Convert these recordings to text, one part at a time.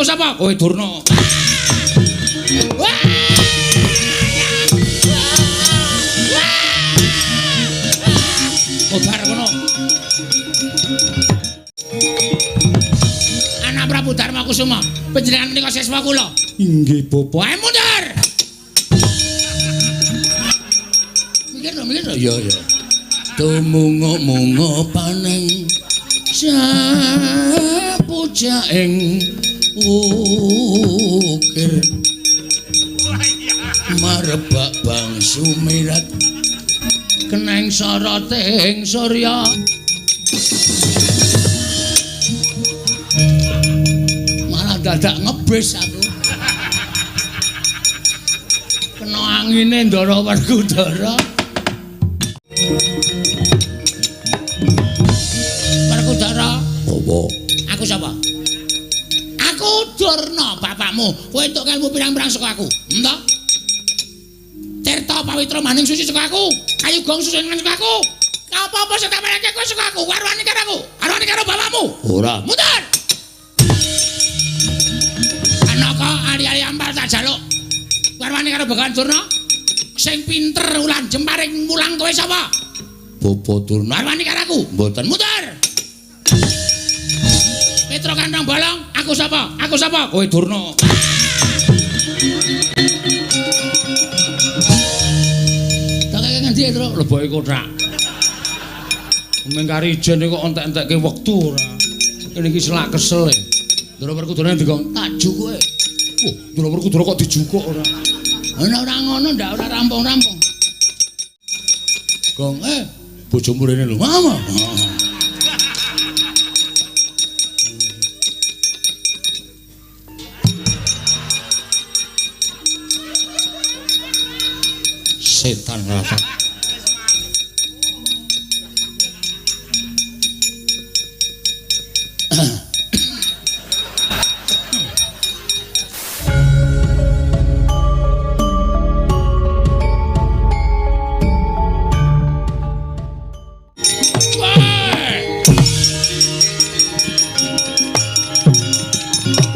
Aku sapa? Kowe Durna. Wah! Obar kono. Anak Prabu Darma Kusuma, panjenengan menika siswa kula. Inggih, Bapak. Ayo mundur. Mikir lho, mikir lho. Iya, iya. Tumunga-munga paneng sapujaing ukir marebak bangsu mirat keneng soroting surya. Malah dadak ngebis aku. Kena angine Ndara Werkudara. Werkudara, apa? Aku sapa? Aku Durna bapakmu. Kowe entuk ilmu pirang-pirang saka aku. Entah. Tirta pawitra maning suci saka aku. Kayu gong suci saka aku. Apa-apa sing tak marake kowe saka aku. Warwani karo aku. Warwani karo bapakmu. Ora. Mundur. Anaka ali-ali ampal tak jaluk. Warwani karo Begawan Durna. Sing pinter ulan jemparing mulang kowe sapa? Bapak Durna. Warwani karo aku. Mboten. Mundur. Petro kantong bolong, aku sapa? Aku sapa? Kowe Durna. Tak kaya ngendi, Tru? Leboke kothak. Meng kari ijen kok entek-entekke wektu ora. Kene iki selak kesel e. Ndara Werkudara dikon tak jukuke. Wah, Ndara Werkudara kok dijukuk ora? Ana ora ngono ndak ora rampung-rampung. Gong bojomu rene lho. Mama. Setan rata.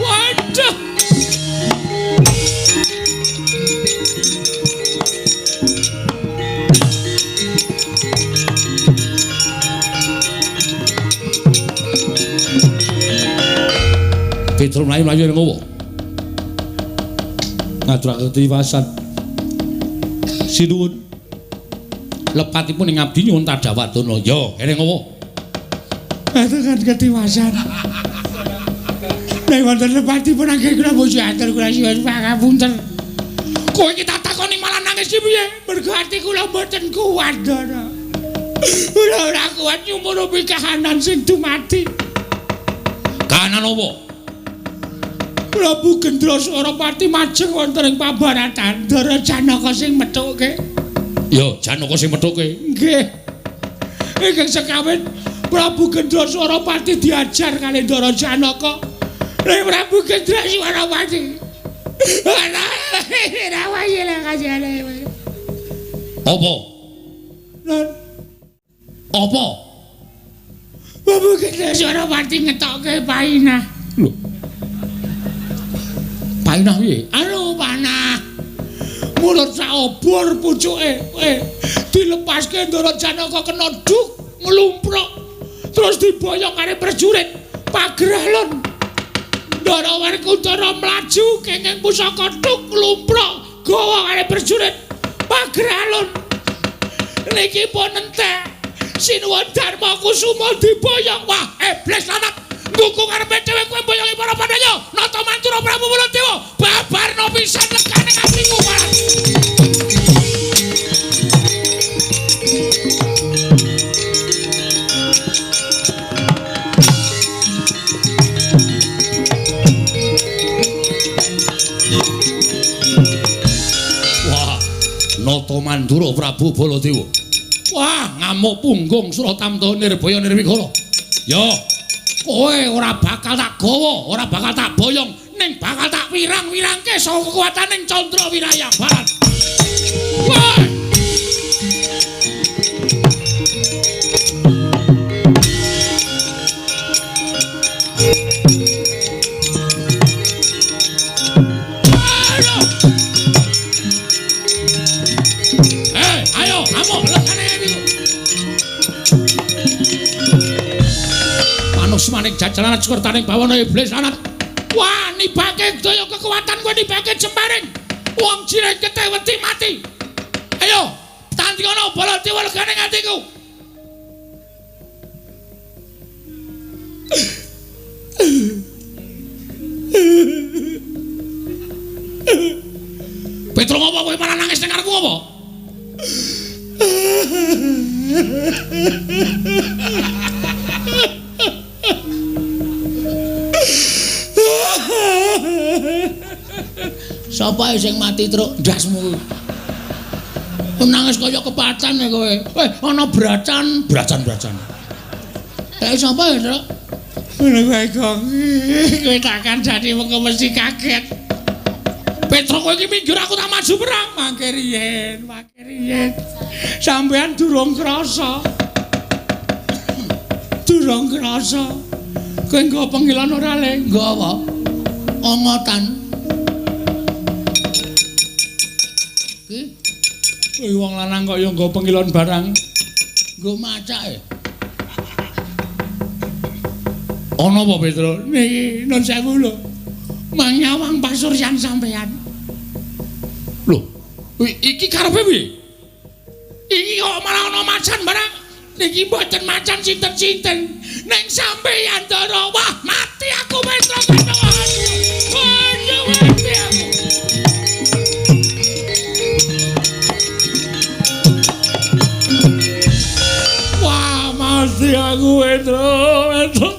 Waduh. Petro mlayu-mlayu ning ngowo. Ngaturake tiwasan. Sinuwun. Lepatipun ing abdi nyuwun tadhawadana. Ya, kene ngowo. Ngaturake ketiwasan. Nek wonten lepatipun anggen kula muji atur kula nyuwun pangapunten. Kowe iki tak takoni malah nangis iki piye? Mergo ati kula mboten kuat, Ndara. Kula ora kuat nyumurupi kahanan sing dumadi. Kahanan opo? Prabu Gendraswarapati majeng wonten ing pabaratan Ndara Janaka sing methuke. Ya, Janaka sing methuke. Nggih. Ingkang sekawin Prabu Gendraswarapati diajar kali Ndara Janaka. Nek Prabu Gendraswarapati. Apa? Apa? Prabu Gendraswarapati ngetokke painah. Lho. Panah piye? Anu panah. Mulut sak obor pucuke. Dilepaske Ndara Janaka kena duk nglumpruk. Terus diboyong karo prajurit Pageralon. Ndara Werkudara mlaju kenging pusaka duk nglumpruk gawa karo prajurit Pageralon. Niki pun entek. Sinuwun Darma Kusuma diboyong. Wah, iblis lanat. Dukung arepe dhewe kowe mboyongi para Pandhawa. Nata Mantura Prabu Baladewa babarna pisan lekane atiku marang. Wah, Nata Mandura Prabu Baladewa. Wah, ngamuk punggung Suratamta Nirbaya Nirwikara. Ya. Kowe ora bakal tak gawa, ora bakal tak boyong, ning bakal tak wirang-wirangke saka kekuataning Candra Wiraya Barat. Wah! Manik jajalan sukertaning bawana iblis lanat. Wah, nibake daya kekuatan kowe nibake jembaring. Wong jireng getih wedi mati. Ayo, tandingono Baladewa legane atiku. Petro ngopo kowe malah nangis ning ngarepku apa? Sapa sing mati truk ndasmu? Nangis kaya kepatan ya kowe. Eh, ana bracan, bracan-bracan. Kae sapa ya, Truk? Ngono kowe kok. Kowe tak kandhani mengko mesti kaget. Petro kowe iki minggir aku tak maju perang. Mangke riyen, mangke riyen. Sampeyan durung krasa. Durung krasa. Kowe nggo pengilon ora le? Nggo apa? Ongotan. Ki kowe wong lanang kok ya nggo pengilon barang. Nggo macake. Ana apa Petro? Niki nun sewu lho. Manyawang pasuryan sampeyan. Lho, iki karepe piye? Iki kok malah ana macan barang. Niki mboten macan sinten-sinten. Ning sampeyan Ndara. Wah, mati aku Petro. Aduh, mati aku. Wah, mati aku Petro, Petro.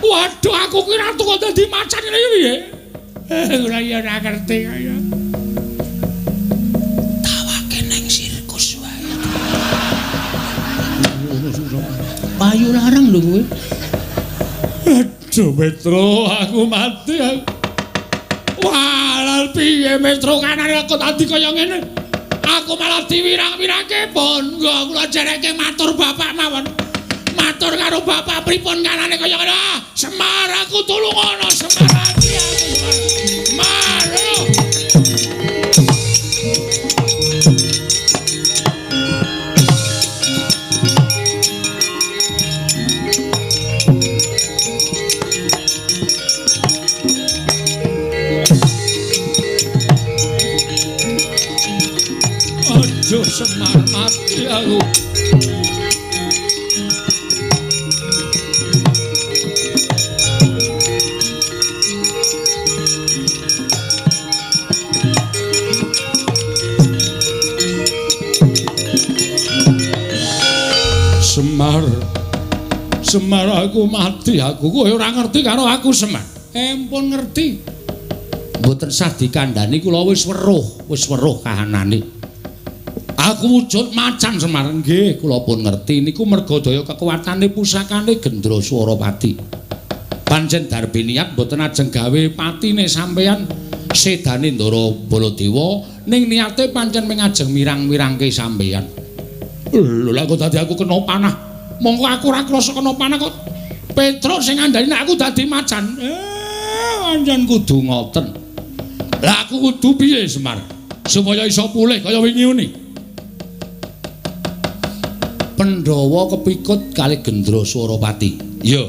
Waduh, aku kira kok dadi macan ngene iki piye? Ora ya ora ngerti kaya. Tawake ning sirkus wae. Payu larang lho kowe. Aduh, Petro, aku mati aku. Wah, lha piye Petro kanane aku dadi kaya ngene? Aku malah diwirang-wirangke pon. Nggo kula jereke matur bapak mawon. Matur karo bapak pripun kanane kaya ngene. Semar aku tulungono, Semar ati aku Semar. Aduh, Semar mati aku. Semar, Semar aku mati aku. Kowe ora ngerti karo aku Semar. Empun ngerti. Mboten sah dikandhani kula wis weruh kahanane. Aku wujud macan Semar. Nggih, kula pun ngerti niku merga daya kekuatane pusakane Gendra Swarapati. Pancen darbe niat mboten ajeng gawe patine sampeyan sedane Ndara Baladewa ning niate pancen mung ajeng mirang-mirangke sampeyan. Lho lha kok dadi aku kena panah. Mongko aku ora krasa kena panah kok. Petro sing ngandhani nek aku dadi macan. Pancen kudu ngoten. Lah aku kudu piye Semar? Supaya iso pulih kaya wingi uni. Pandhawa kepikut kali Gendra Swarapati. Iya.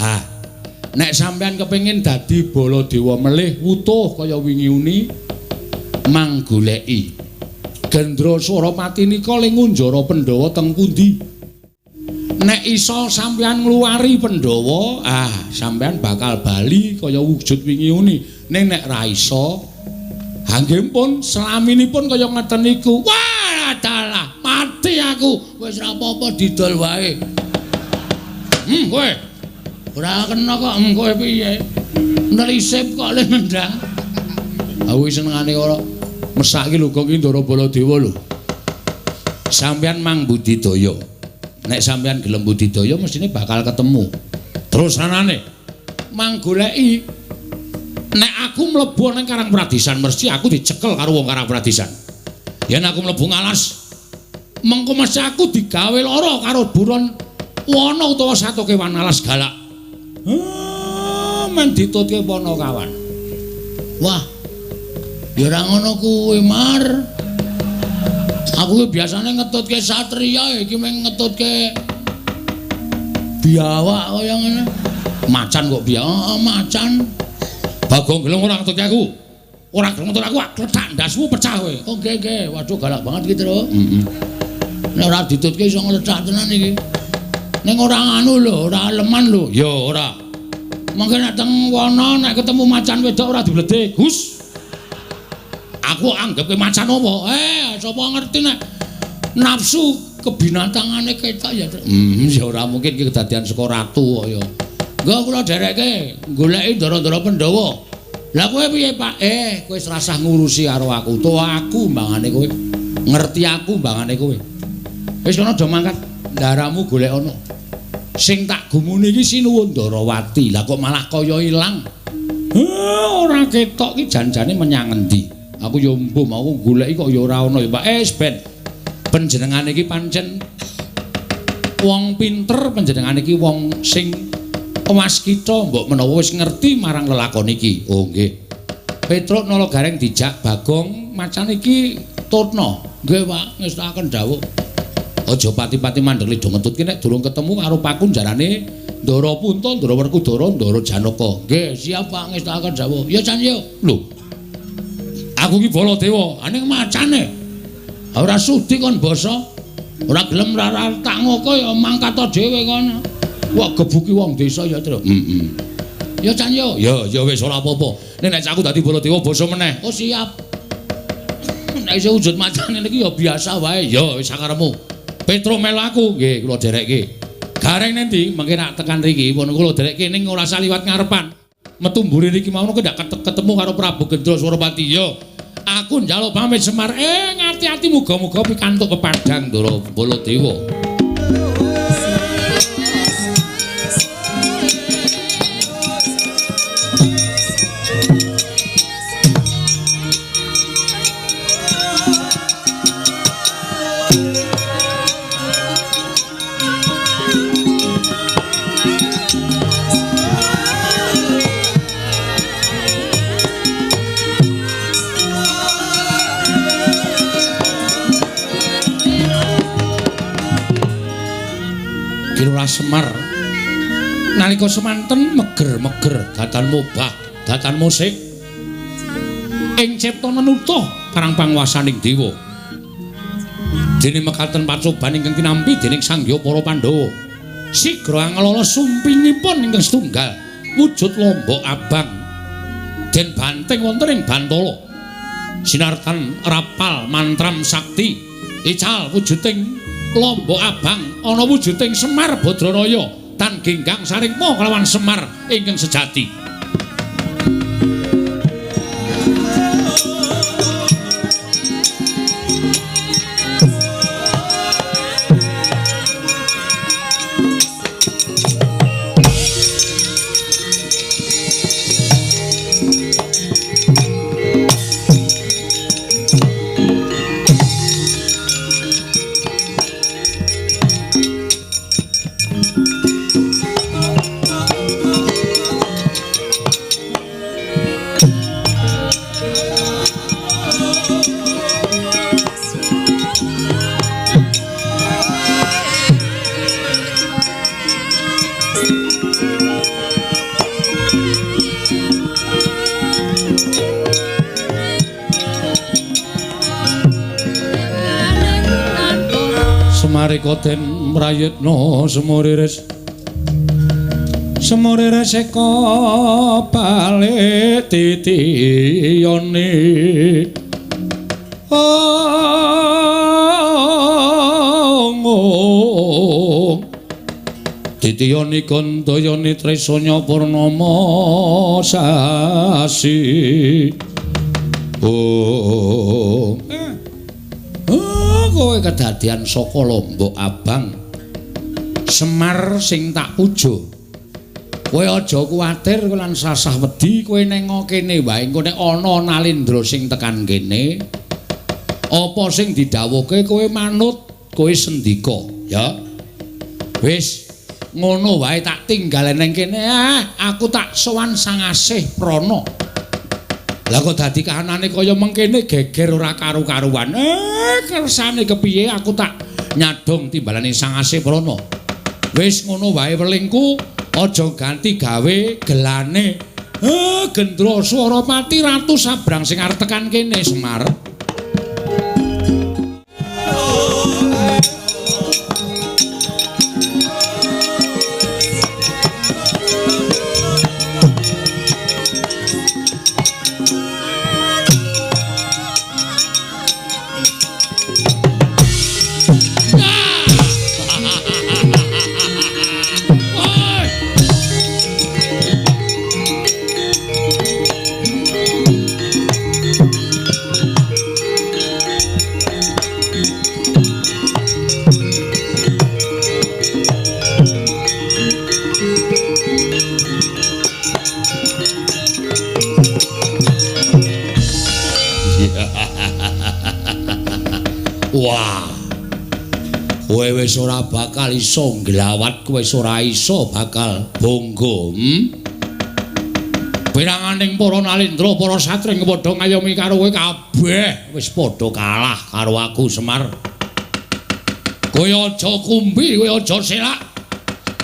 Ha. Nek sampeyan kepengin dadi Baladewa melih wutuh kaya wingi uni, manggoleki Gendra Swarapati nika le ngunjara Pandhawa teng pundi? Nek iso sampeyan ngluwari Pandhawa, ah sampeyan bakal bali kaya wujud wingi uni. Ning nek ra iso, ha nggih pun selaminipun kaya ngeten niku. Wah, dalah, mati aku. Wis ra apa-apa didol wae. Kowe. Ora kena kok, kowe piye? Nelisip kok le nendang. Aku senengane ora mesake lho kok iki Ndara Baladewa lho. Sampeyan mang budidaya. Nek sampeyan gelem budidaya mestine bakal ketemu. Terus anane mang goleki. Nek aku mlebu nang Karang Pradisan mesti aku dicekel karo wong Karang Pradisan. Yen aku mlebu ngalas, mengko mesti aku digawe lara karo buron wana utawa satu kewan alas galak. Men ditutke Panakawan. Wah. Ya ora ngono kuwi, Mar. Aku ki biasane ngetutke satriya, iki mung ngetutke Biawak kaya ngene. Macan kok biawak, macan. Bagong Gelung ora ngetutke aku. Ora gelem ngetut aku, klethak ndasmu pecah kowe. Oh nggih nggih, waduh galak banget iki, Tru. Heeh. Nek ora ditutke iso nglethak tenan iki. Ning ora anu lho, ora leman lho. Ya ora. Mangke nek teng wana nek ketemu macan wedok ora dibledhe. Gus. Aku anggapke macan apa? Sapa ngerti nek nafsu kebinatangane ketok ya. Ya ora mungkin iki kedadian saka ratu kaya. Nggih kula dherekke goleki ndara-ndara Pandhawa. Lah kowe piye, Pak? Kowe wis rasah ngurusi karo aku. To aku mbangane kowe. Ngerti aku mbangane kowe. Wis kono do mangkat. Ndaramu golek ana. Sing tak gumuni iki Sinuwun Ndarawati. Lah kok malah kaya ilang. Ora ketok iki janjane menyang endi? Aku ya mbuh mau goleki kok ya ora ana ya, Pak. Wis ben. Panjenengane iki pancen wong pinter, panjenengane iki wong sing waskita mbok menawa wis ngerti marang lelakon iki. Oh nggih. Petruk Nala Gareng dijak Bagong macan iki tutna. Nggih, Pak, ngestakaken dawuh. Aja pati-pati mandeg lido ngetutke nek durung ketemu karo pakunjarane Ndara Punta, Ndara Werkudara, Ndara Janaka. Nggih, siap Pak, ngestakaken dawuh. Ya Chan yo. Lho. Aku ki Baladewa, ning macane. Ora sudi kon basa. Ora gelem ora tak ngoko ya mangkat dhewe kono. Wah gebuki wong desa ya, Tru. Heeh. Ya Chan yo. Ya ya wis ora apa-apa. Nek aku dadi Baladewa basa meneh. Oh siap. Nek isih wujud macane niki ya biasa wae. Ya wis sakarepmu. Petruk melu aku. Nggih, kula dherekke. Gareng nendi? Mengke nek tekan riki pun kula dherekke ning ora usah liwat ngarepan. Metu mburi riki mau kok ndak ketemu karo Prabu Gendra Surapati. Ya. Aku njaluk pamit Semar. Ngati-ati muga-muga pikantuk pepadang Ndara Baladewa. Semar nalika semanten meger-meger datan mobah datan musik ing cipta menutuh parang panguwasaning dewa dene mekaten pacoban ingkang tinampi dening Sang Hyang para Pandhawa sigra anglala sumpingipun ingkang setunggal wujud lombok abang den banting wonten ing bantala sinartan rapal mantram sakti ical wujuding lombok abang ana wujuding Semar Badranaya tan genggang saringma kelawan Semar ingkang sejati. Semarika den mrayitna semuriris semuriris eka balik titiyane ong titiyane kandayane tresanya purnama sasi oh. Kowe kedadian saka lombok abang Semar sing tak puja. Kowe aja kuwatir lan sasah wedi, kowe neng kene wae engko nek ana Nalendra sing tekan kene apa sing didhawuhke kowe manut, kowe sendika ya. Wis ngono wae tak tinggal neng kene, aku tak sowan Sang Asih Prana. Lah kok dadi kahanane kaya mengkene geger ora karu-karuan. Kersane kepiye aku tak nyadong timbalane Sang Asih Prana. Wis ngono wae welingku, aja ganti gawe gelane. Gendra swara pati ratu sabrang sing arep tekan kene Semar. Wah. Kowe wis ora bakal iso nglawat, kowe wis ora iso bakal bangga. Piranganing para nalendra, para satring padha ngayomi karo kowe kabeh wis padha kalah karo aku Semar. Kowe aja kumbi, kowe aja selak.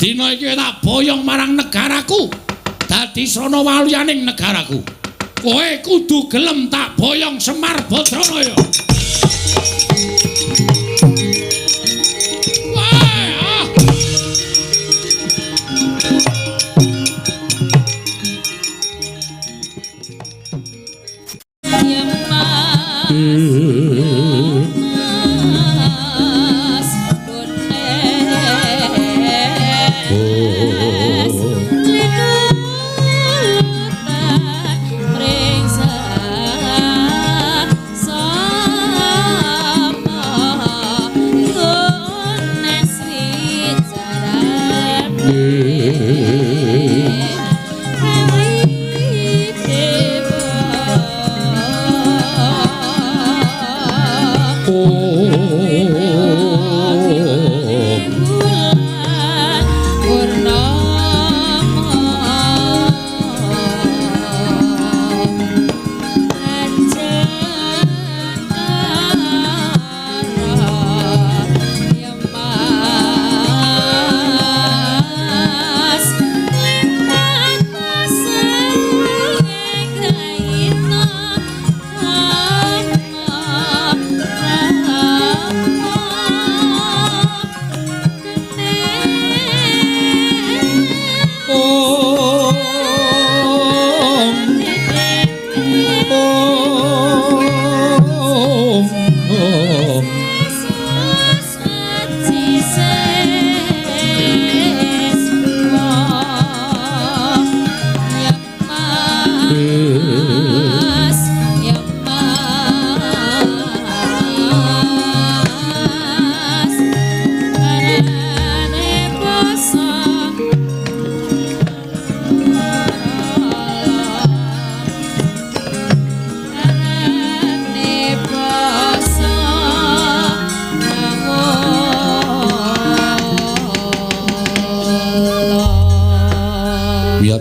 Dina iki tak boyong marang negaraku. Dadi srana waluyaning negaraku. Kowe kudu gelem tak boyong Semar Badranaya.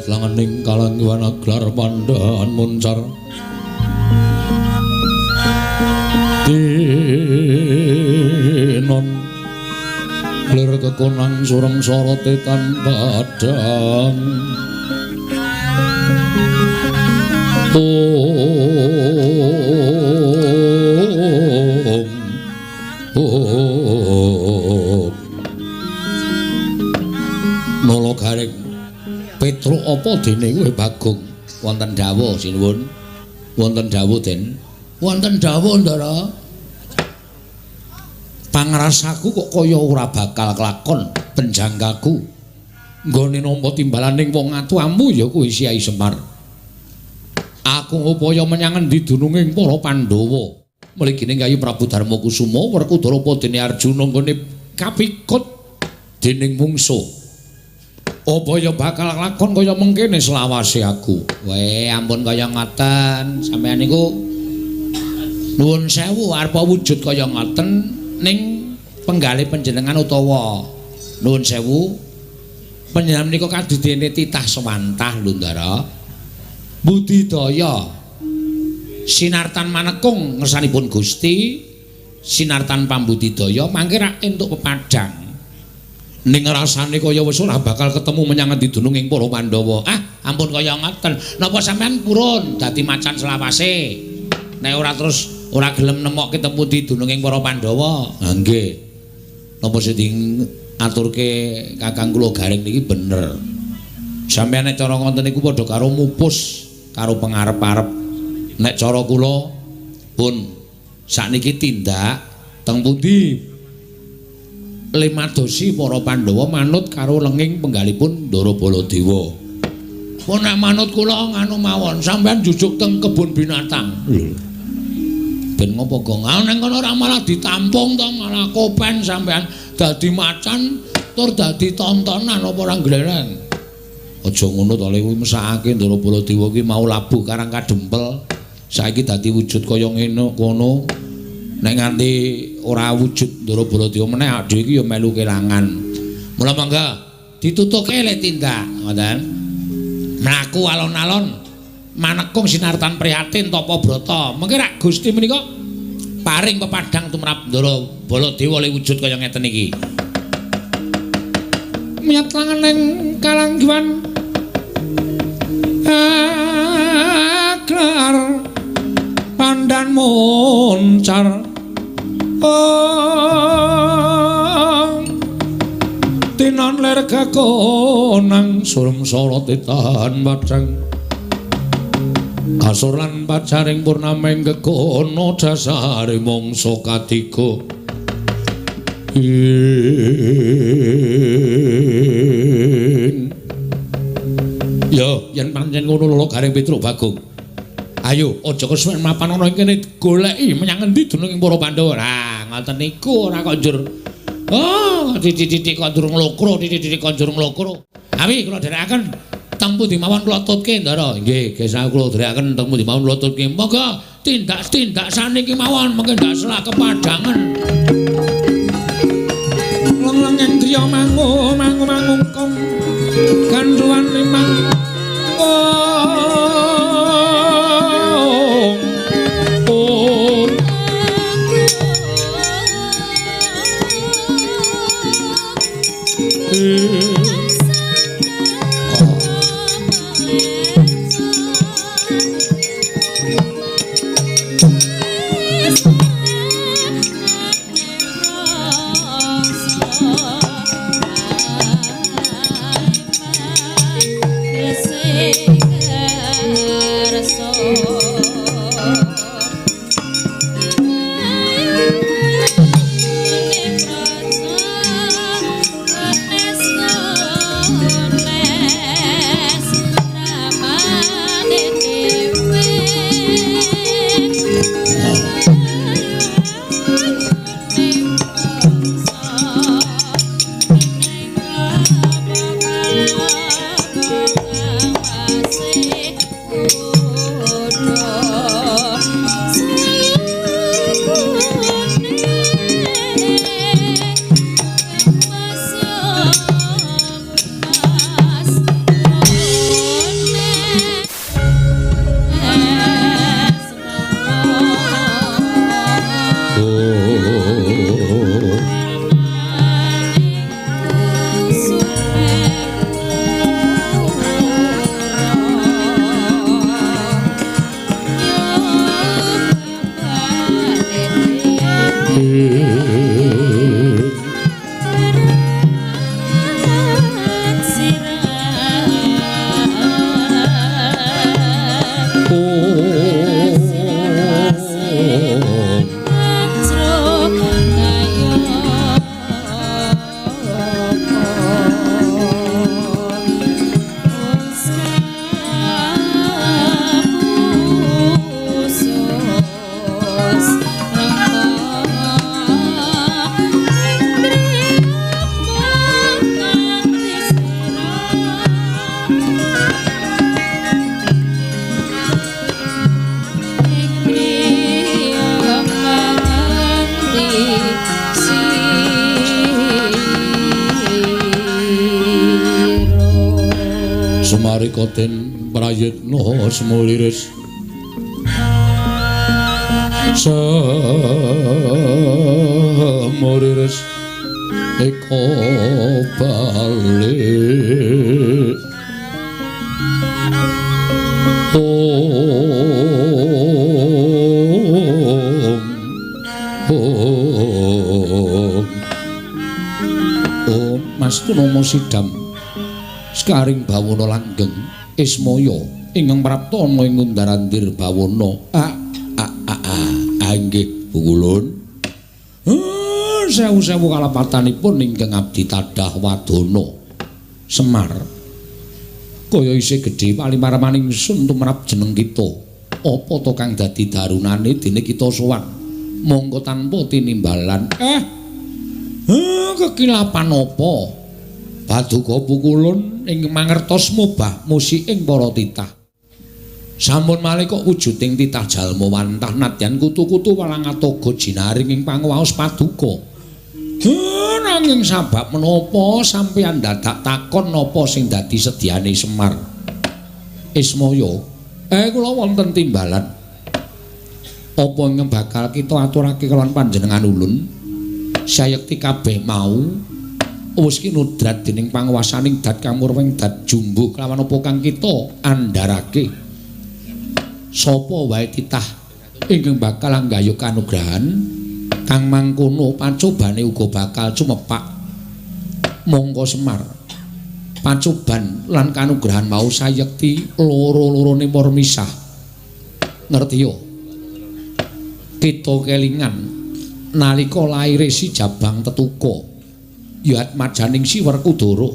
Langening kalangwan aglar pandhan muncar dinon lir kekonang sureng sorote tanpa padang. Om Om Nolo garing Petruk apa dene kowe Bagong? Wonten dawuh sinuwun. Wonten dawuh Den. Wonten dawuh Ndara. Pangrasaku kok kaya ora bakal kelakon penjangkaku. Nggone nampa timbalaning wong atuamu ya kuwi Kyai Semar. Aku ngupaya menyang endi dununging para Pandhawa. Mligine Kyai Prabu Darma Kusuma Werkudara apa dene Arjuna nggone kapikut dening mungsuh. Apa ya bakal lakon kaya mengkene selawase aku. Weh, ampun kaya ngoten. Sampeyan niku nuwun sewu arep wujud kaya ngoten ning penggalih panjenengan utawa nuwun sewu panjenengan menika kadidene titah sewantah lho Ndara. Budidaya sinartan manekung ngersanipun Gusti, sinartan pambudidaya mangke rak entuk pepadang. Ning rasane kaya wis ora bakal ketemu menyang ngendi dununging para Pandhawa. Ah, ampun kaya ngoten. Napa sampean purun dadi macan selawase? Nek ora terus ora gelem nemokke teng pundi dununging para Pandhawa. Ha nggih. Napa sing diaturke Kakang kula Gareng niki bener. Sampeyan nek cara ngoten niku padha karo mupus karo pengarep-arep. Nek cara kula pun sakniki tindak teng pundi limadosi para Pandhawa manut karo lenging penggalipun Ndara Baladewa. Pun nek manut kula nganu mawon, sampeyan jujuk teng kebun binatang. Ben ngopo Gong? Ah nang kono ora malah ditampung to, malah kopen sampeyan dadi macan tur dadi tontonan apa ora glereng. Aja ngono to, kuwi mesakake Ndara Baladewa kuwi mau labuh karang kadempel. Saiki dadi wujud kaya ngene kono. Nek nganti ora wujud Ndara Baladewa meneh awake dhewe iki ya melu kelangan. Mula mangga ditutuke le tindak, ngoten. Mlaku alon-alon manekung sinartan prihatin tapa brata. Mengke rak Gusti menika paring pepadhang tumrap Ndara Baladewa le wujud kaya ngeten iki. Miyat langening kalanggiwan aklar pandan moncar tinon ler kakonang surem sorot tahan padang kasur lan pacaring purnameng gegono dasare mangsa katiga. Yo yen pancen ngono lho Gareng Petruk Bagong. Ayo aja kesuwen mapan ana ing kene goleki menyang endi dununging para Pandhawa. Lah ngoten niku ora kok njur. Oh, titik-titik kok njur nglokro, titik-titik kok njur nglokro. Awi kula dherekaken teng pundi mawon kula tutke, Ndara. Nggih, gesah kula dherekaken teng pundi mawon kula tutke. Monggo tindak-tindak saniki mawon mengke ndak selak kepadangan. Leng-lengeng driya mangu mangu mangungkung gandhuwan limang. Sumarika den prayitna semuliris semuliris. Eko balik. Om Om Om Mas Tunomo Sidam Sekaring Bawono langgeng Ismaya ingkang prapta ana ing Undarandir Bawono. A a a a nggih Pukulun. Sewu-sewu kalepatanipun ingkang abdi tadah wadana Semar. Kaya isih gedhe palimarmaning sun tumrap jeneng kita. Apa to kang dadi darunane dene kita sowan? Monggo tanpa tinimbalan. Kekilapan apa? Paduka Pukulun ing mangertos mobah musiking para titah. Sampun malih kok wujuding titah jalma wantah nadyan kutu-kutu walang atoga jinaring ing panguwaos paduka. Nanging sabab menapa sampeyan dadak takon napa sing dadi sedyane Semar? Ismaya, kula wonten timbalan. Apa ingkang bakal kita aturake kalawan panjenengan ulun? Sayekti kabeh mau wis kinudrat dening panguwasaning dat kamurweng dat jumbuh kelawan apa kang kita andharake. Sapa wae titah ingkang bakal anggayuh kanugrahan kang mangkono pacobane uga bakal cumepak. Mongko Semar, pacoban lan kanugrahan mau sayekti loro-lorone mor misah. Ngerti yo? Kita kelingan nalika laire si Jabang Tetuka ya atmajaning si Werkudara.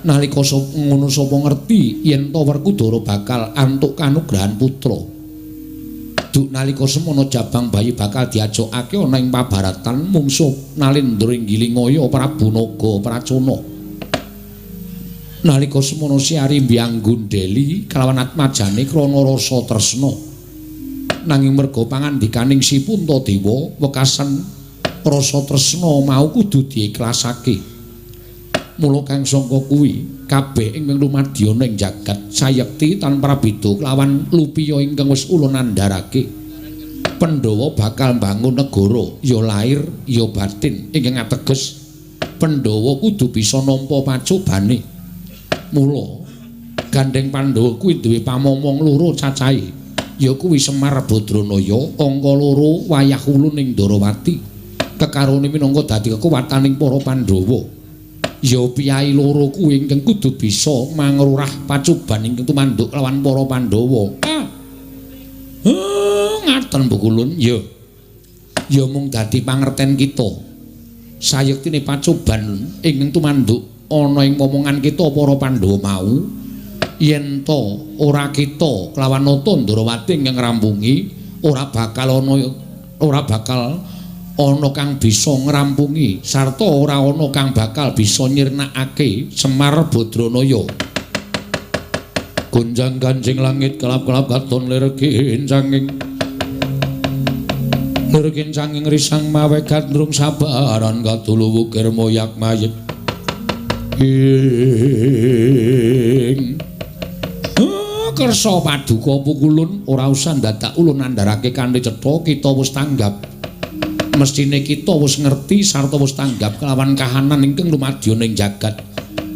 Nalika ngono sapa ngerti yen to Werkudara bakal antuk kanugrahan putra. Duk nalika semono Jabang bayi bakal diajokake ana ing pabaratan mungsuh Nalendra Inggilingaya Prabu Naga Pracona. Nalika semono si Arimbi Anggundeli kalawan atmajane krana rasa tresna. Nanging merga pangandikaning si Puntadewa wekasan rasa tresna mau kudu diikhlasake. Mula kang sangka kuwi kabeh ingkang lumadya ing jagat sayekti tanpa prabeda kelawan lupiya ingkang wis ulun andharake. Pandhawa bakal mbangun negara ya lair ya batin ingkang ateges Pandhawa kudu bisa nampa pacobane. Mula gandeng Pandhawa kuwi duwe pamomong loro cacahe, ya kuwi Semar Badranaya angka loro wayah ulun ing Ndarawati. Kekarone minangka dadi kekuwataning para Pandhawa. Ya piyai loro kuwi ingkang kudu bisa mangrurah pacoban ingkang tumanduk lawan para Pandhawa. Ngaten Pukulun ya. Ya mung dadi pangerten kita. Sayektine pacoban ingkang tumanduk ana ing momongan kita para Pandhawa mau yen to ora kita kelawan nata Ndarawati ingkang ngrampungi ora bakal ana kang bisa ngrampungi sarta ora ana kang bakal bisa nyirnakake Semar Badranaya. Gonjang ganjing langit kelap-kelap katon lir kincanging lir kincanging risang mawe gandrung sabaran kadulu wukir moyak mayit ing kersa paduka Pukulun ora usah dadak ulun andharake kanthi cetha kita wis tanggap. Mestine kita wis ngerti sarta wis tanggap kelawan kahanan ingkang lumadya ning jagat.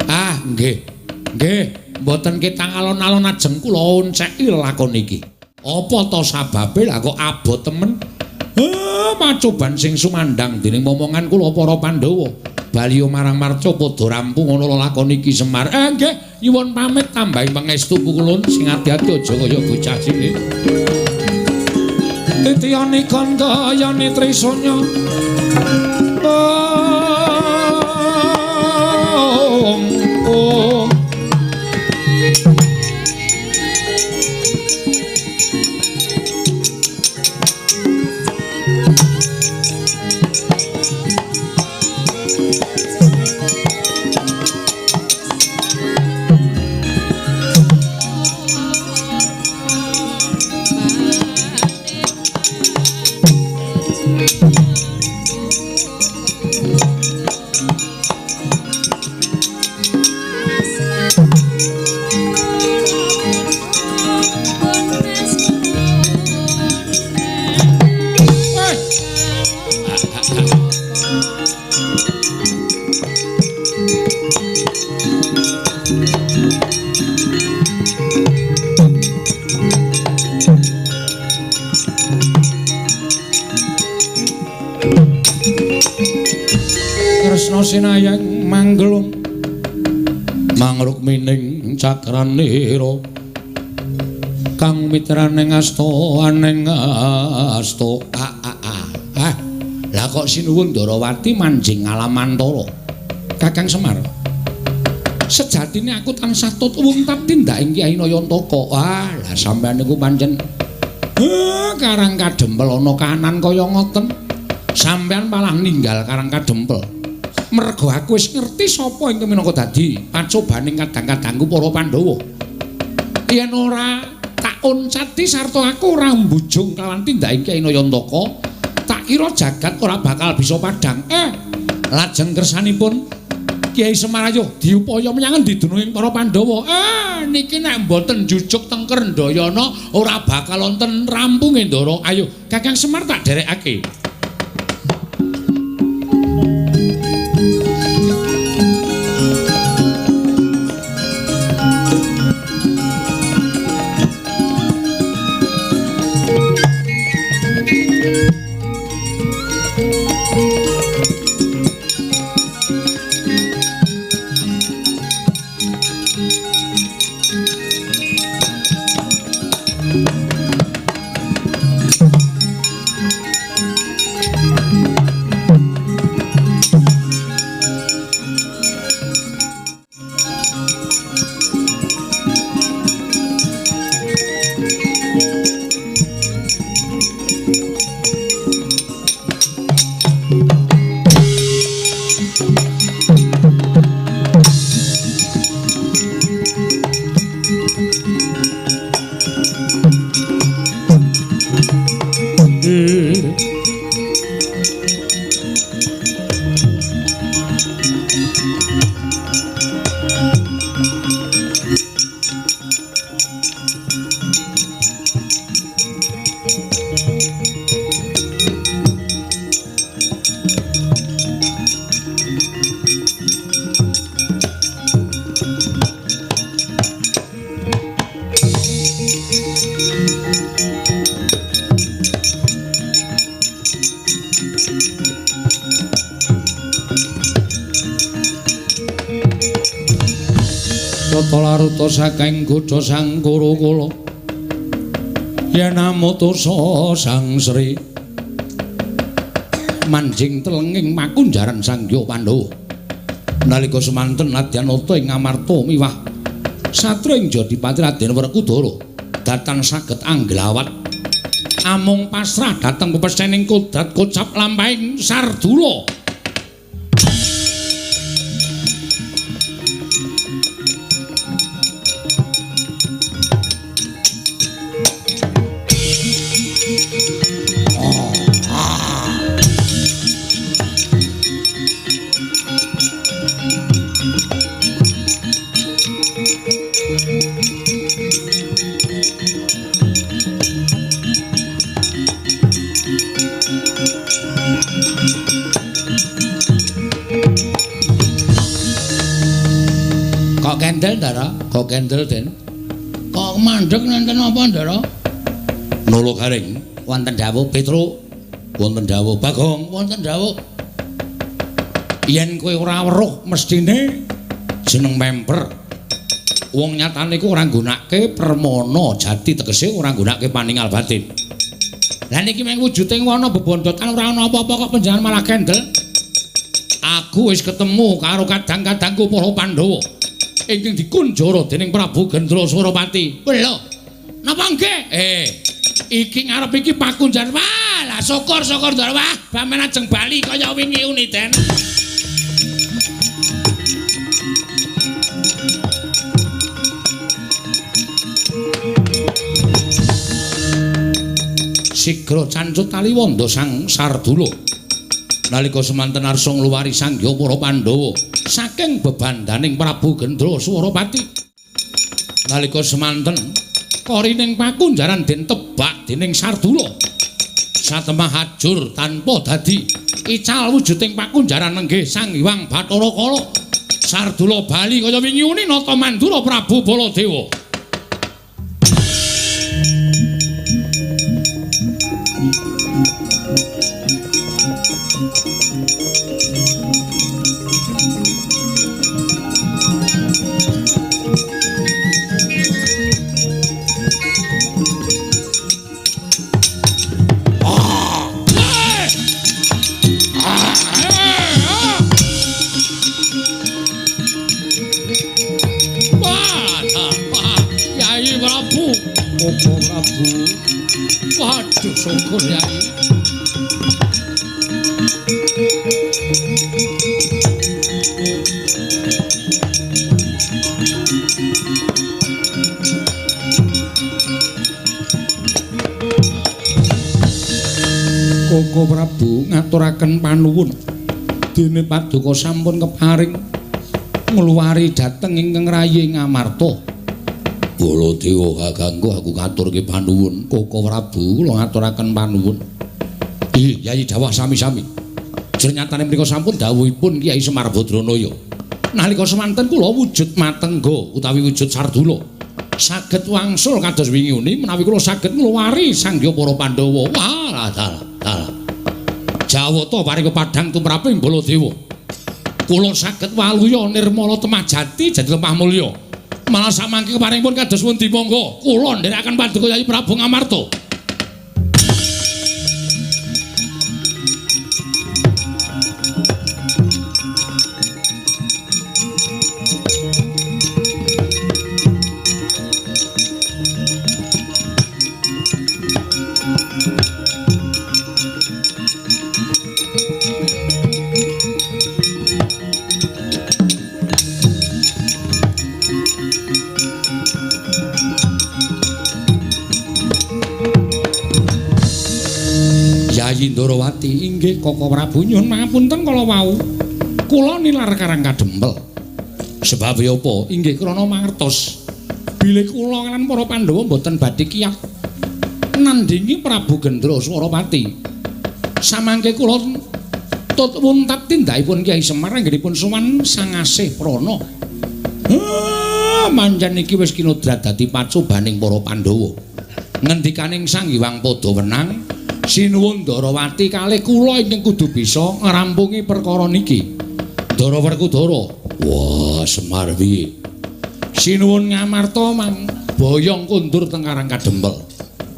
Ah, nggih. Nggih, mboten ketang alon-alon ajeng kula onceki lakon iki. Apa to sababe lah kok abot temen? Pacoban sing sumandhang dening momongan kula para Pandhawa. Baliya marang marca padha rampung ana lakon iki Semar. Nggih, nyuwun pamit tambahi pangestu Pukulun sing ati-ati aja kaya bocah cilik. Titiyani kandayani trisanya. Om Om. Sinayang manggelung mangrukmining cakranira kang mitraning asta aning asta a a a. Ah, lah kok sinuwun Ndarawati manjing alamantara. Kakang Semar, sejatine aku tansah tut wuntat tindaking Kyai Nayantaka. Ah, lah sampeyan niku pancen Karang Kadempel ana kahanan kaya ngoten. Sampeyan malah ninggal Karang Kadempel. Mergo aku wis ngerti sapa ingkang minangka dadi pacobaning kadang-kadangku para Pandhawa. Yen ora tak oncati sarta aku ora mbujung kalawan tindake Kyai Nayantaka, tak kira jagat ora bakal bisa padhang. Lajeng kersanipun Kyai Semar ayo diupaya menyang endi dununging para Pandhawa. Niki nek mboten jujuk teng Krendayana ora bakal wonten rampunge Ndara. Ayo Kakang Semar tak derekake. Laruta saking godha sang Kurukula yen amutusa sang Sri manjing telenging makunjaran Sang Hyang Pandhawa. Nalika semanten nadyan nata ing Amarta miwah satria ing Jodipati Raden Werkudara datan saged angglawat amung pasrah dhateng pepesening kodrat kocap lampahing Sardula. Kok kendel, Ndara? Kok kendel, Den? Kok mandeg nenten apa, Ndara? Nolo garing, wonten dawuh Petruk, wonten dawuh Bagong, wonten dawuh. Yen kowe ora weruh mestine jeneng memper. Wong nyatane iku ora nggunakake permana jati, tegese ora nggunakake paningal batin. Lah niki mung wujuding wana bebondotan ora ana apa-apa kok panjenengan malah kendel. Aku wis ketemu karo kadang-kadangku para Pandhawa ingkang dikunjara dening Prabu Gendra Surapati. Lho, napa nggih? Iki ngarep iki pakunjar. Wah, lah syukur-syukur Ndara. Wah, pamen ajeng bali kaya wingi uni, Den. Sigra cancut taliwonda Sang Sardula. Nalika semanten arsa ngluwari Sang Hyang para Pandhawa saking bebandaning Prabu Gendra Surapati. Nalika semanten korining pakunjaran den tebak dening Sardula. Satemah ajur tanpa dadi ical wujuding pakunjaran nenggih Sang Hyang Bathara Kala. Sardula bali kaya wingi uni nata mandura Prabu Baladewa. Koko Prabu. Waduh, syukur Yai. Koko Prabu ngaturaken panuwun. Dene paduka sampun keparing ngluwari dhateng ingkang rayi Ngamarta. Baladewa kakangku aku ngaturke panuwun. Koko Prabu kula ngaturaken panuwun. Ih, Yai dawah sami-sami. Jernyatane mriku sampun dawuhipun Kyai Semar Badranaya. Nalika semanten kula wujud matengga utawi wujud sardula. Saged wangsul kados wingi uni menawi kula saged ngluwari sangya para Pandhawa. Wah, dalah. Jawata paring padhang tumraping Baladewa. Kula saged waluya nirmala temah jati jati lemah mulya. Malah samangke keparingipun kados pundi monggo kula nderekaken paduka Yai Prabu Ngamarta. Yayi Ndarawati, inggih Koko Prabu nyuwun pangapunten kala wau. Kula nilar Karang Kadempel. Sebabe apa? Inggih krana mangertos bilih kula lan para Pandhawa mboten badhe kiyat nandhingi Prabu Gendra Swarapati. Samangke kula tut wuntat tindakipun Kyai Semar anggenipun sowan Sang Asih Prana. Mancen iki wis kinodrat dadi pacobaning para Pandhawa. Ngendikaning Sang Hyang Padawenang, sinuwun Ndarawati kalih kula ingkang kudu bisa ngrampungi perkara niki. Ndara Werkudara, wah Semar piye? Sinuwun Ngamarta mang boyong kondur teng Karang Kadempel.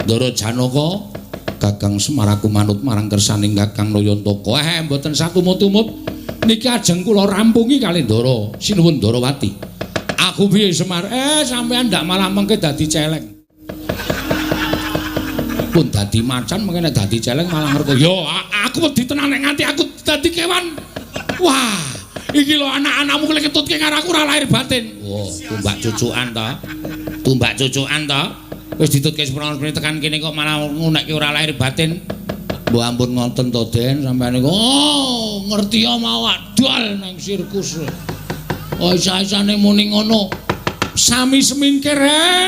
Ndara Janaka, Kakang Semar aku manut marang kersaning Kakang Nayantaka. Mboten satumut-tumut niki ajeng kula rampungi kalih Ndara Sinuwun Ndarawati. Aku piye Semar? Sampean ndak malah mengke dadi celeng. Pun dadi macan mengke nek dadi celeng malah ngerti. Yo aku wedi tenan nek nganti aku dadi kewan. Wah, iki lho anak-anakmu lek ketutke karo aku ora lahir batin. Wah, tumbak cucukan ta. Tumbak cucukan ta. Wis ditutke seprono tekan kene kok malah ngunekke ora lahir batin. Mbok ampun ngoten to, Den, sampeyan niku. Oh, ngerti ya mau adol nang sirkus. Oh, isa-isane muni ngono. Sami semingkir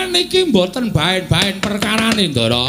niki mboten baen-baen perkarane, Ndara.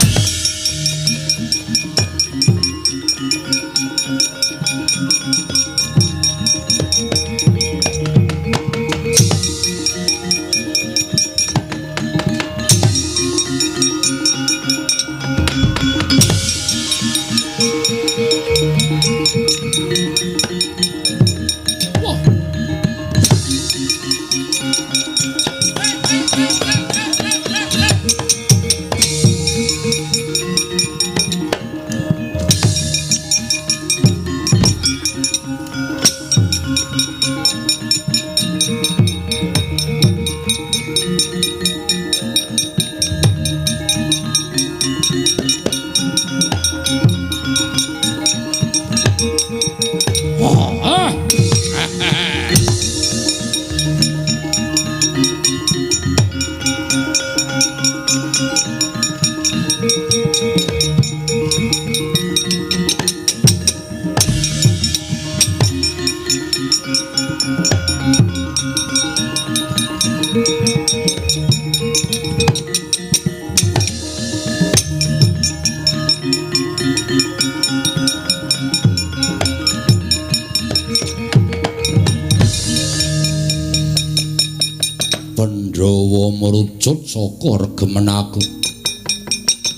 Pandhawa merucut saka regemen aku.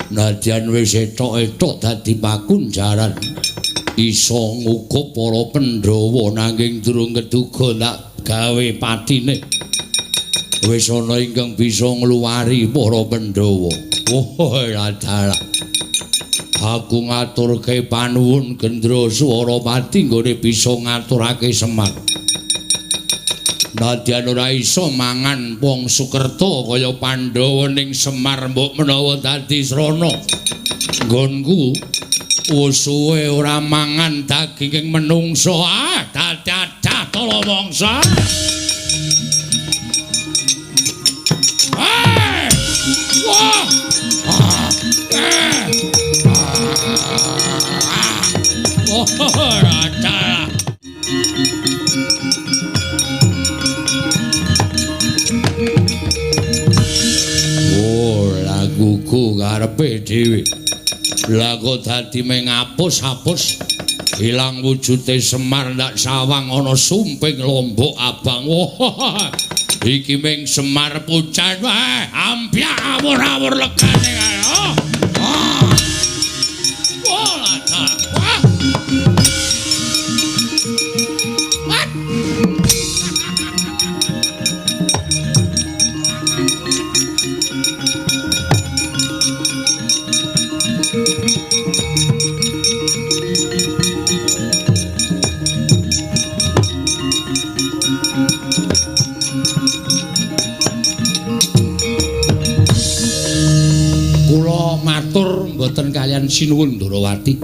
Nadyan wis etok-etok dadi pakunjaran, iso ngukup para Pandhawa nanging durung keduga tak gawe patine. Wis ana ingkang bisa ngluwari para Pandhawa. Wah, dalah. Aku ngaturke panuwun Gendra Swarapati nggone bisa ngaturake Semar. Nadyan ora iso mangan wong Sukerta kaya Pandhawa ning Semar mbok menawa dadi srana. Nggonku wis suwe ora mangan daginging menungsa. Ah, dadah tala mangsa. Wah! Wah! Oh, raja. Oh, laguku karepe dhewe. Lah kok dadi mengapus-apus ilang wujude Semar ndak sawang ana sumping lombok abang. Wah, iki ming Semar pucan wae, ampyak awur-awur legane kae. Oh. Wah, lah. Wah. Mboten kaliyan Sinuwun Ndorowati.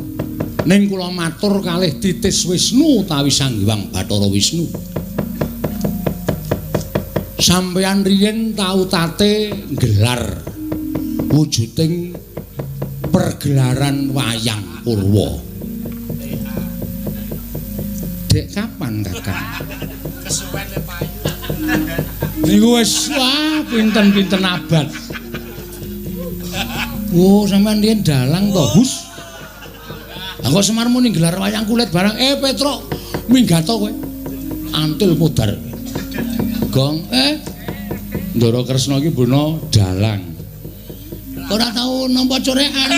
Ning kula matur kalih Titis Wisnu utawi Sang Hyang Bathara Wisnu. Sampeyan riyin tau tate nggelar wujuding pergelaran wayang purwa. Dek kapan, Kakang? Kesuwen le payu. Niku wis wah pinten-pinten abad. Oh, sampean riyen dalang to, Hus? Lah kok Semar muni gelar wayang kulit barang. Petruk, minggato kowe. Antil mudar. Gong, Ndara Kresna iki bono dalang. Ora tau nampa corekan.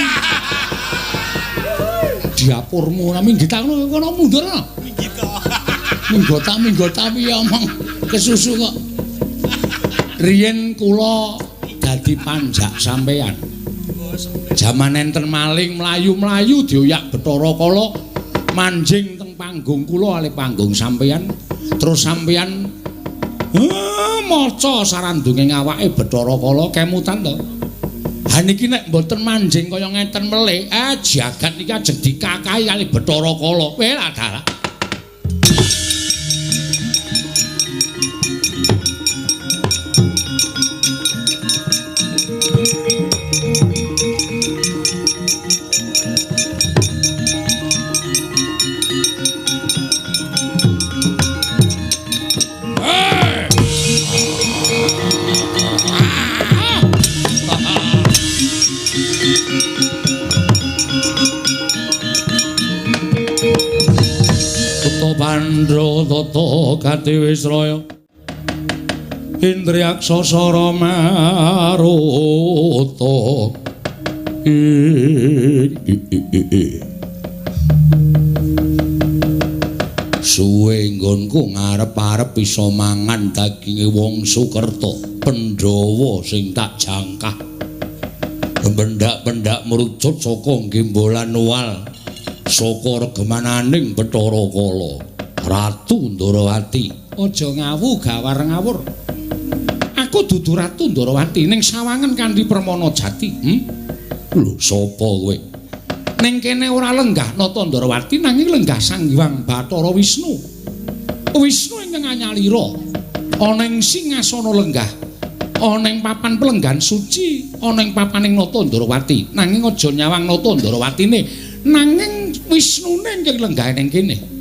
Diapurmu ora minggit aku kono mundur no. Minggit to. Minggota piye omong kesusu kok. Riyen kula dadi panjak sampean. Jaman enten maling mlayu-mlayu dioyak Bathara Kala manjing teng panggung kula alih panggung sampeyan terus sampeyan maca sarandunge awake Bathara Kala kemutan to. Ha niki nek mboten manjing kaya ngeten melih, jagat niki ajeng dikakahi kalih Bathara Kala. Weh dalah. Pandra tata katiwisraya Indriyaksa sara maruta suwe nggonku ngarep-arep iso mangan daginge wong Sukerta Pandhawa sing tak jangkah pendak-pendak mrucut saka gembolan wal saka regemananing Bathara Kala Ratu Ndorowati. Aja ngawu gawar ngawur. Aku dudu Ratu Ndorowati ning sawangan kanthi Permana Jati. Lho sapa kowe? Ning kene ora lenggah Nata Ndorowati nanging lenggah Sang Hyang Bathara Wisnu. Wisnu ingkang anyalira ana ing singasana lenggah, ana ing papan pelenggan suci, ana ing papaning Nata Ndorowati. Nanging aja nyawang Nata Ndorowatine, nanging Wisnune ingkang lenggah ning kene.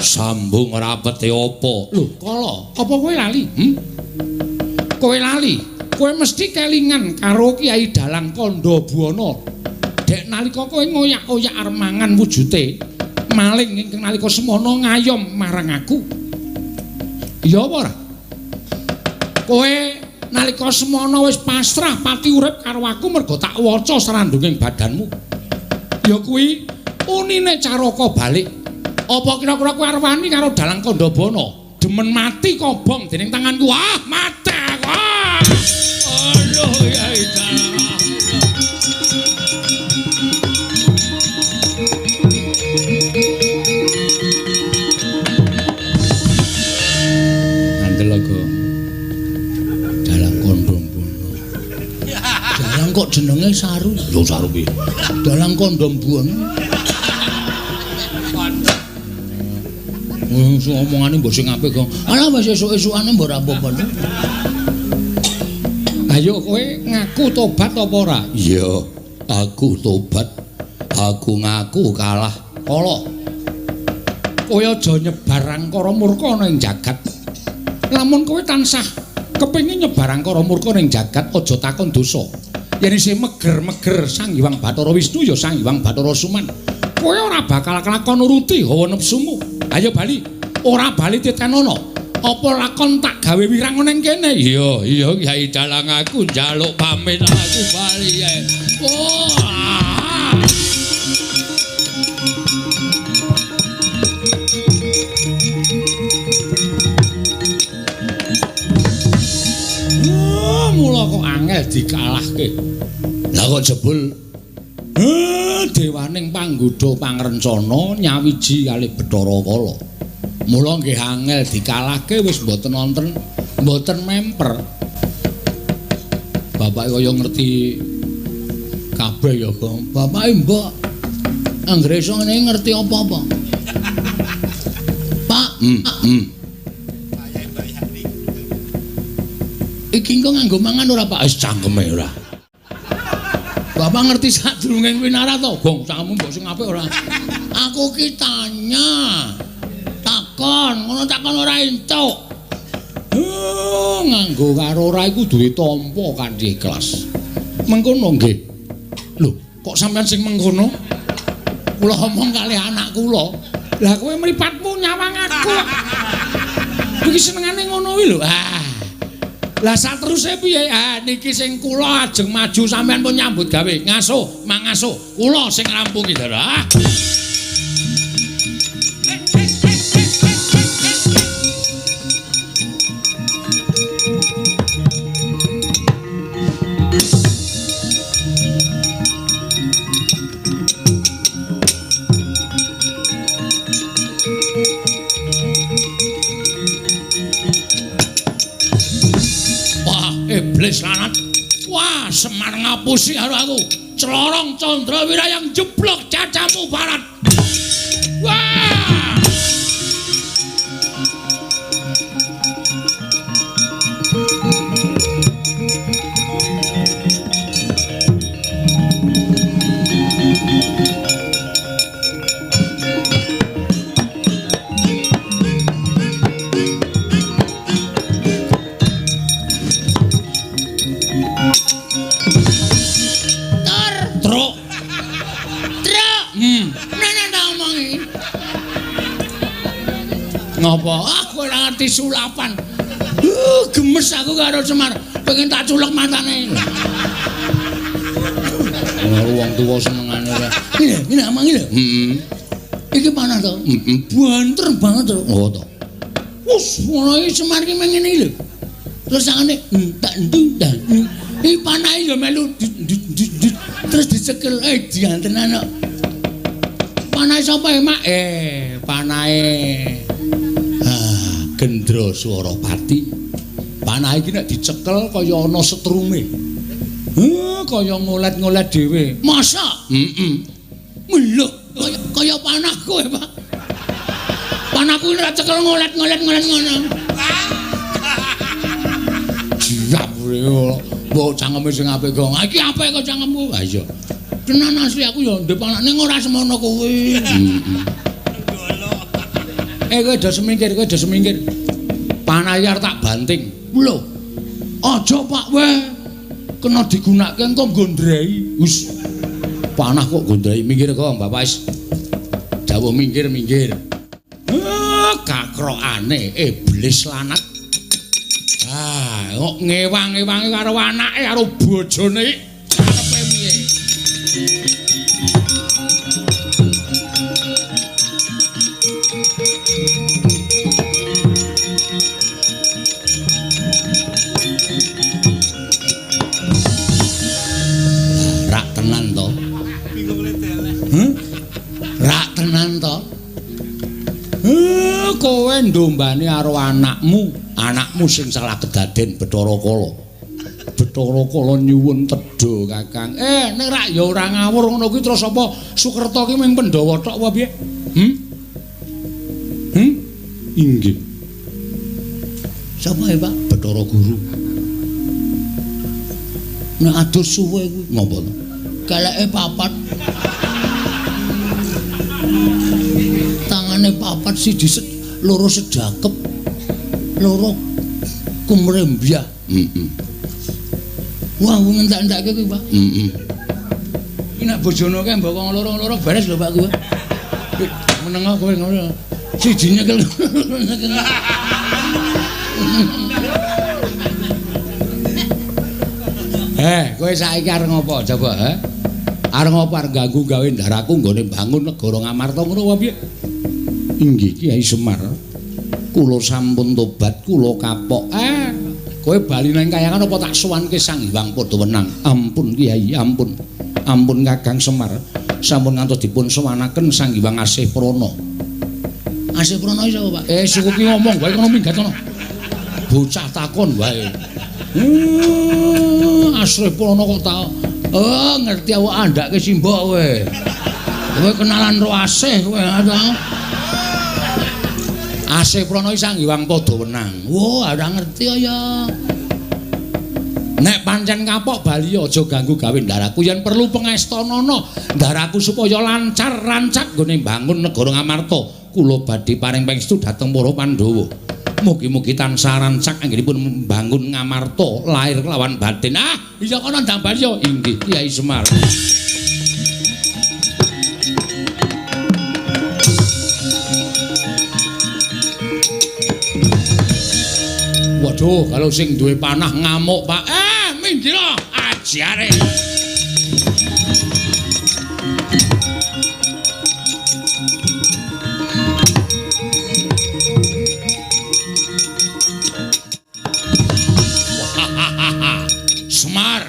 Sambung rapete apa? Lho, Kala, apa kowe lali? Kowe lali? Kowe mesti kelingan karo Kyai Dalang Kandha Buwana. Dek nalika kowe ngoyak-oyak arep mangan wujute maling ingkang nalika semono ngayom marang aku. Iya apa ora? Kowe nalika semono wis pasrah pati urip karo aku mergo tak waca srandunging badanmu. Ya kuwi unine caraka balik. Apa kira-kira kowe arep wani karo Dalang Kandha Buwana? Demen mati kobong dening tanganku. Ah, mati aku. Ah. Aduh, ya Dalang. Dalang kok jenenge Saru? Lho Saru piye? Dalang kondom buang. Wong omongane mbok sing apik kok. Alah wis esuk-esukane mbok ora apa-apa. Ayo kowe ngaku tobat apa ora? Iya, aku tobat. Aku ngaku kalah. Kala. Kowe aja nyebar angkara murka ning jagat. Lamun kowe tansah kepengin nyebar angkara murka ning jagat, aja takon dosa. Yen isih meger-meger Sang Hyang Bathara Wisnu ya Sang Hyang Bathara Suman. Kowe ora bakal kelakon nuruti hawa nepsumu. Ayo bali. Ora bali titenono. Apa lakon tak gawe wirang ning kene? Iya, iya Kyai Dalang, aku njaluk pamit, aku bali ya. Oh. Mula kok angel dikalahke. Lah kok jebul dewaning panggodha pangrencana nyawiji kalih Bathara Kala. Mula nggih angel dikalahke wis mboten wonten, mboten memper. Bapake kaya ngerti kabeh ya, Gong. Bapake mbok anggere iso ngene ngerti apa-apa. Pak, Iki engko nganggo mangan ora, Pak? Wis cangkeme ora. Bapak ngerti sadurunge winara to, Gong? Cangkemmu mbok sing apik ora? Aku ki tanya. Takon, ngono takon ora entuk. Nganggo karo ora iku duwe tampa kanthi ikhlas. Mengkono nggih. Lho, kok sampean sing mengkono? Kula omong kalih anak kula. Lah kowe mripatmu nyawang aku. Iki senengane ngono kuwi lho. Ah. Lah sateruse piye? Ah niki sing kula ajeng maju sampean pun nyambut gawe. Ngaso, mangaso. Kula sing ngrampungi dalah. Iblis lanat. Wah, Semar ngapusi karo aku. Celorong Candra Wirayang jeblok cacamu barat. Wah! Ngopo? Aku ora ngerti sulapan. Gemes aku karo Semar. Pengen tak culek matane. Karo wong tuwa senengane ora. Ngene, ngene amang iki lho. Heeh. Iki panah to? Heeh. Banter banget to. Oh to. Wus, ngono iki Semar iki mengene iki lho. Terus tangane tak ndung dan. Iki panahe ya melu terus dicekel diantenan kok. Panahe sapa ya, Mak? Panahe Gendra Swarapati. Panah iki nek dicekel kaya ana setrume. Kaya ngolet-ngolet dhewe. Masa? Heeh. Lho, kaya panahku ya, Pak. Panahku nek cekel ngolet-ngolet-ngolet ngono. Jiap mbok cangkeme sing apik kok. Iki apik kok cangkemmu. Ha iya. Tenan asli aku ya ndek panah ning ora semono kuwi. Heeh. Kowe aja semingkir, kowe aja semingkir. Panah arep tak banting. Lho. Aja Pak weh. Kena digunakake engko gondrei. Wis. Panah kok gondrei minggir kok, Bapak wis. Dawuh minggir-minggir. Kakrokane iblis lanat. Ah, kok ngewang-ewangi karo anake karo bojone. Karepe piye? Rak tenan to? Rak tenan to? Kowe ndombane karo anakmu, anakmu sing salah kedaden Bathara Kala. Bathara Kala nyuwun tedha, Kakang. Nek rak ya ora ngawur ngono kuwi terus apa Sukerta ki mung Pandhawa tok apa piye? Inggih. Sapa ya, Pak? Bathara Guru. Nek adus suwe kuwi ngopo to? Keleke papat. Tangane papat siji loro sedakep, loro kumrembyah. Heeh. Wah, ngentek-entekke kuwi, Pak. Heeh. Iki nek bojone kae mbok loro-loro beres lho, Pak kuwi. Meneng kowe ngono. Siji nyekel. Kowe saiki arep ngopo coba, ha? Arep ngopo arep ganggu gawe ndaraku nggone bangun negara Ngamarta ngono apa piye? Inggih Kyai Semar. Kula sampun tobat, kula kapok. Kowe bali nang kayangan apa tak sowanke Sang Hyang Padhawenang? Ampun Kyai, ampun. Ampun Kakang Semar. Sampun ngantos dipun sowanaken Sang Hyang Asih Prana. Asih Prana iki sapa, Pak? Suku ki ngomong wae kono minggat kono. Bocah takon wae. Asih Prana kok ta. Oh, ngerti awak andhake simbok kowe. Kowe kenalan ro Asih kowe ta. Asih Prana iki Sang Hyang Padhawenang. Wah, ora ngerti ya. Nek pancen kapok bali aja ganggu gawe ndaraku yen perlu pengestanana ndaraku supaya lancar rancak nggone mbangun negara Ngamarta. Kula badhe paring pangestu dhateng para Pandhawa. Mugi-mugi tansah rancak anggenipun mbangun Ngamarta lahir kelawan batin. Ah, iya kono ndang bali ya. Inggih Kyai Semar. Waduh, kalau sing duwe panah ngamuk, Pak. Minggir ajare. Semar.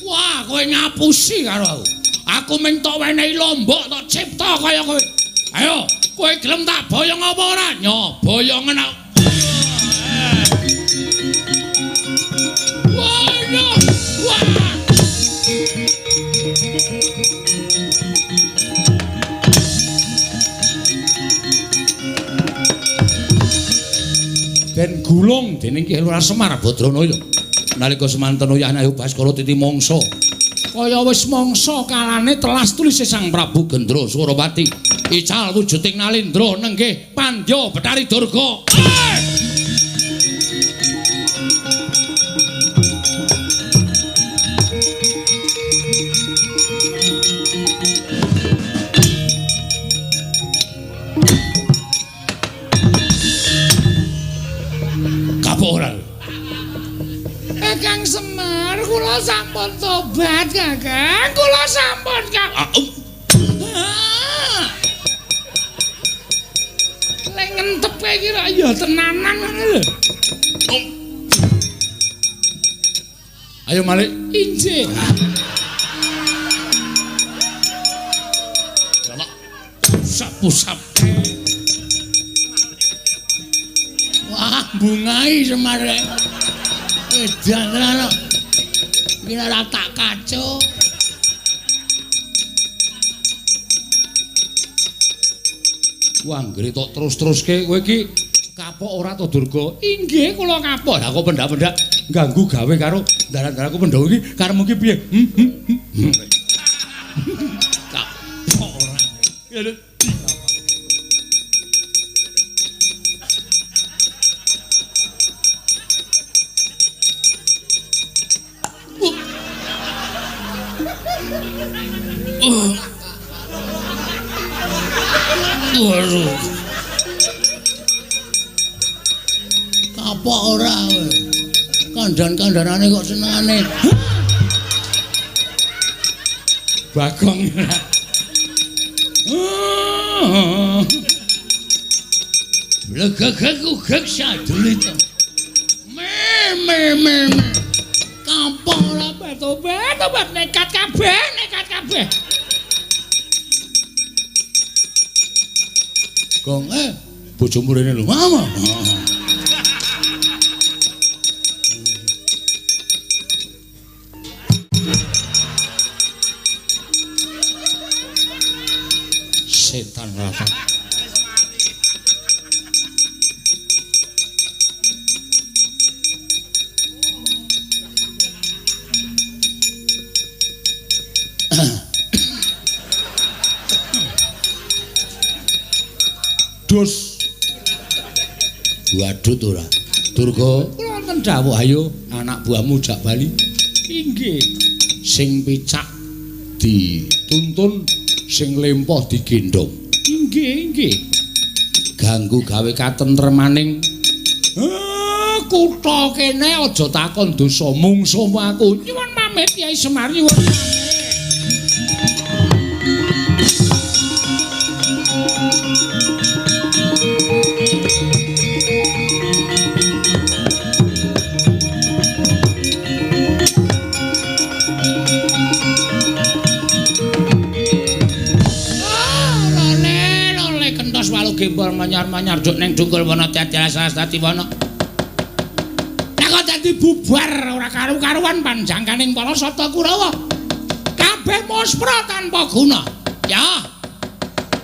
Wah, kowe ngapusi karo aku. Aku mung tok wenehi lombok tok cipta kaya kowe. Ayo, kowe gelem tak boyong apa ora? Nyo, boyongen aku. Wah, no. Wah. Den gulung dening Ki Lurah Semar Badranaya. Nalika semanten uyah ayo Baskara titi mangsa. Kaya wis mangsa kalane telas tulise Sang Prabu Gendra Surawati. Ical wujuding Nalindra nenggih Pandya Bathari Durga. Kapok ora? Kang Semar, kula sampun tobat, Kakang. Kula sampun, Kang. Lek ngentep kowe iki ra ya tenanan ngono lho. Ayo malik. Injih. Pusap-pusap. Wah, bungai Semar. Edan tenan kok. Iki ora tak kacau. Wah, anggere tok terus-teruske kowe iki kapok ora to Durga? Inggih, kula kapok. Lah kok pendak-pendak ganggu gawe karo ndaran-ndaranku Pandhawa iki karepmu iki piye? Kapok ora. Waduh. Kapok ora kowe. Kandhan-kandhanane kok senengane. Bagong. Blegegeg sadule to. Me me me. Kapok ora tobat, tobat nekat kabeh, nekat kabeh. Gong bojomu rene lho. Mama. Ratan. Dus. Wadut ora. Durga, kula wonten dawuh ayo anak buahmu jak bali. Inggih. Sing picak dituntun, sing lempoh digendhong. Inggih, inggih. Ganggu gawe katentremaning kutha kene aja takon dosa mungsuhmu aku. Nyuwun pamit Kyai Semar, nyuwun pamit. Gembol manyar-manyar duk ning dukul wana tiada sastati wana. Lah kok dadi bubar ora karu-karuan panjangkaning para sata Kurawa. Kabeh muspra tanpa guna. Ya.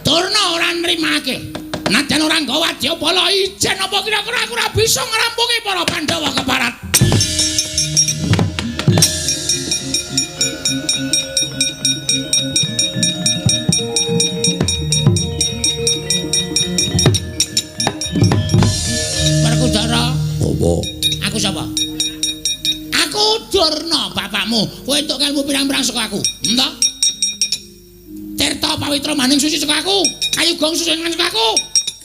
Durna ora nrimake. Najan ora nggawa wadyabala ijen apa kira-kira aku ora bisa ngrampungi para Pandhawa keparat. Aku sapa? Aku Durna bapakmu. Kowe entuk ilmu pirang-pirang saka aku. Entah. Tirta pawitra maning suci saka aku. Kayu gong suci saka aku.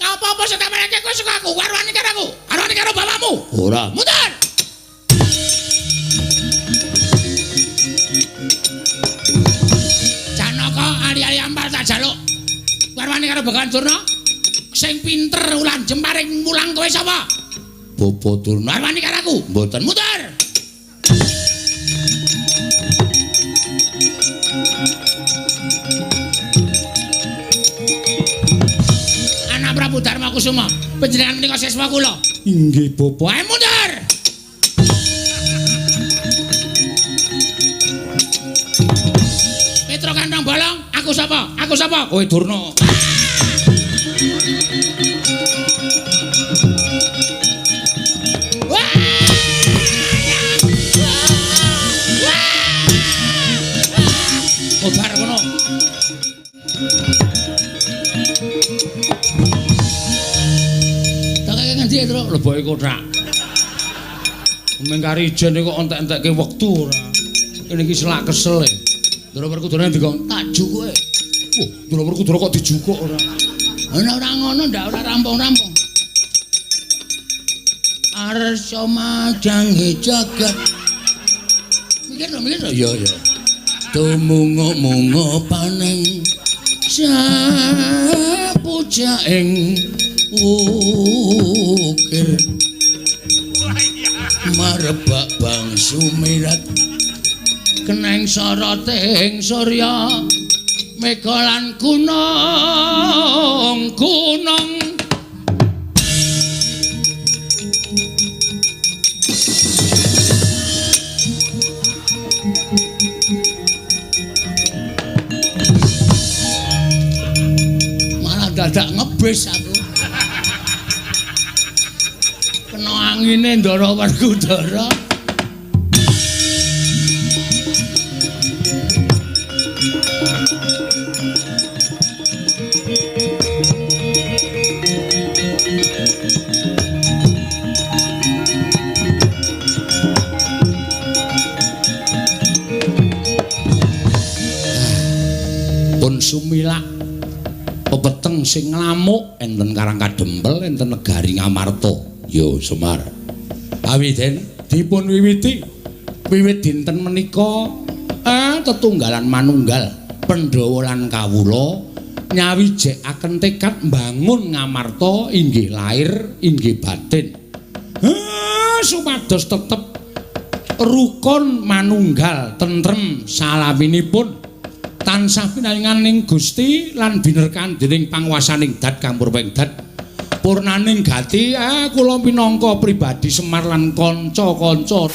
Apa-apa sing tak marake kowe saka aku. Warwani karo aku. Warwani karo bapakmu. Ora. Mundur. Janaka ali-ali ampal tak jaluk. Warwani karo Begawan Durna. Sing pinter ulan jemparing mulang kowe sapa? Bapak Durna arwani karo aku. Mboten muter. Anak Prabu Darma Kusuma, panjenengan menika siswa kula. Inggih, Bapak. Ayo mundur. Petro Kantong Bolong, aku sapa? Aku sapa? Kowe Durna. Obar kono. Tak kaya ngendi, Truk? Leboke kothak. Mung kari ijen kok entek-entekke wektu ora. Kene iki selak kesel e. Ndara Werkudara dikon tak jukuke. Wah, Ndara Werkudara kok dijukuk ora. Ana ora ngono ndak ora rampung-rampung. Arsa majangge jagat. Mikir lho, mikir lho. Iya, iya. Tumunga-munga paneng sapujaing ukir marebak bangsu mirat keneng soroting surya mega lan gunung gunung. Dadak ngebis aku. Kena angine Ndara Werkudara. Pun sumilak pepeteng sing nglamuk enten Karang Kadempel enten negari Ngamarta. Yo Semar. Awiten dipun wiwiti wiwit dinten menika tetunggalan manunggal Pandhawa lan kawula nyawijekaken tekad mbangun Ngamarta inggih lair inggih batin. Supados tetep rukun manunggal tentrem salaminipun tansah pinaringan Gusti lan binerkan dening panguwasaning dat kampurwing dat purnaning gati kula minangka pribadi Semar lan kanca-kanca.